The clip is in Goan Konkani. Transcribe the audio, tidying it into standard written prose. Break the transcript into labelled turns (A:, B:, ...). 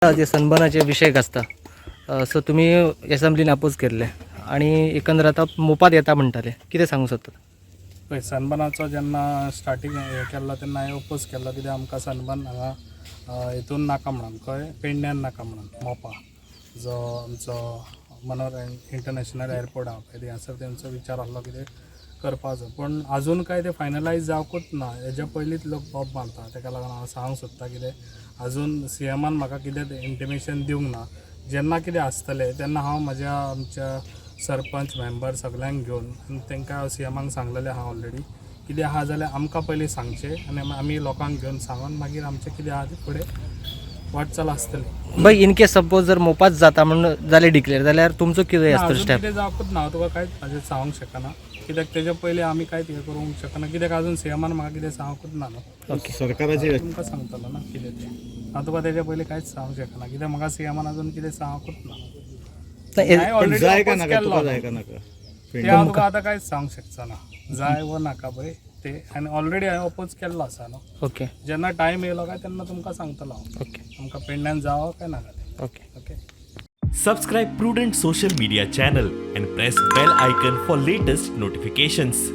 A: जे सनबर्नाचे विशय आसता, सो तुमी एसेंब्लीन अपोज केल्ले आनी एकंदर आतां मोपात येता म्हणटाले, कितें सांगूंक सोदता?
B: पळय, सनबर्नाचो जेन्ना स्टार्टींग हें केल्लो तेन्ना हांवें ओपोज केल्लो, कित्याक आमकां सनबर्न हांगा हितून नाका म्हणून, खंय पेडण्यान नाका म्हणून. मोपा जो आमचो मनोहर इंटरनॅशनल एअरपोर्ट आहा पळय, थंयसर तेंचो विचार आहलो कितें करपाचो, पूण आजून काय तें फायनलायज जावकूच ना, हेज्या पयलींच लोक बोब मारता. तेका लागून हांव सांगूंक सोदता कितें आजून सीएमान म्हाका कितें इंटिमेशन दिवंक ना. जेन्ना कितें आसतलें तेन्ना हांव म्हज्या आमच्या सरपंच मेंबर सगल्यांक घेवन आनी तांकां हांव सीएमाक सांगलेलें आहा ऑलरेडी, कितें आहा जाल्यार आमकां पयलीं सांगचें आनी आमी लोकांक घेवन सांगून मागीर आमचें कितें आहा तें फुडें वाटचाल आसतली.
A: बाय इन केस सपोज जर मोपाच जाता म्हणून जालें डिक्लेअर जाल्यार तुमचो कितें
B: ना,
A: आसतलो
B: अजून
A: स्टेप?
B: कितें जावकूच ना, हांव तुका कांयच म्हाजें सांगूंक शकना, कित्याक तेज्या पयलीं आमी कांयच हें करूंक शकना, कित्याक अजून सीएमान म्हाका कितें सांगूंकूच ना न्हू.
A: ओके.
C: सरकाराची
B: तुमकां सांगतलो ना कितें तें, हांव तुका तेज्या पयलीं कांयच सांगूंक शकना, कित्याक म्हाका सीएमान अजून कितें सांगूंकूच ना. हांवें
C: पण
B: already
C: जाय का
B: oppose
C: नाका
B: केल्लो.
C: तुका, जाय का नाका?
B: ते हांव तुका आतां कांयच सांगूंक शकचो ना, जाय वो नाका पळय ते, आनी ऑलरेडी हांवें ओपोज केल्लो आसा न्हू.
A: ओके.
B: जेन्ना टायम येयलो काय तेन्ना तुमकां सांगतलो हांव
A: ओके.
B: आमकां पेडण्यान जावो काय नाका तें.
A: Okay.
B: Okay.
D: Subscribe Prudent Social Media channel and press bell icon for latest notifications.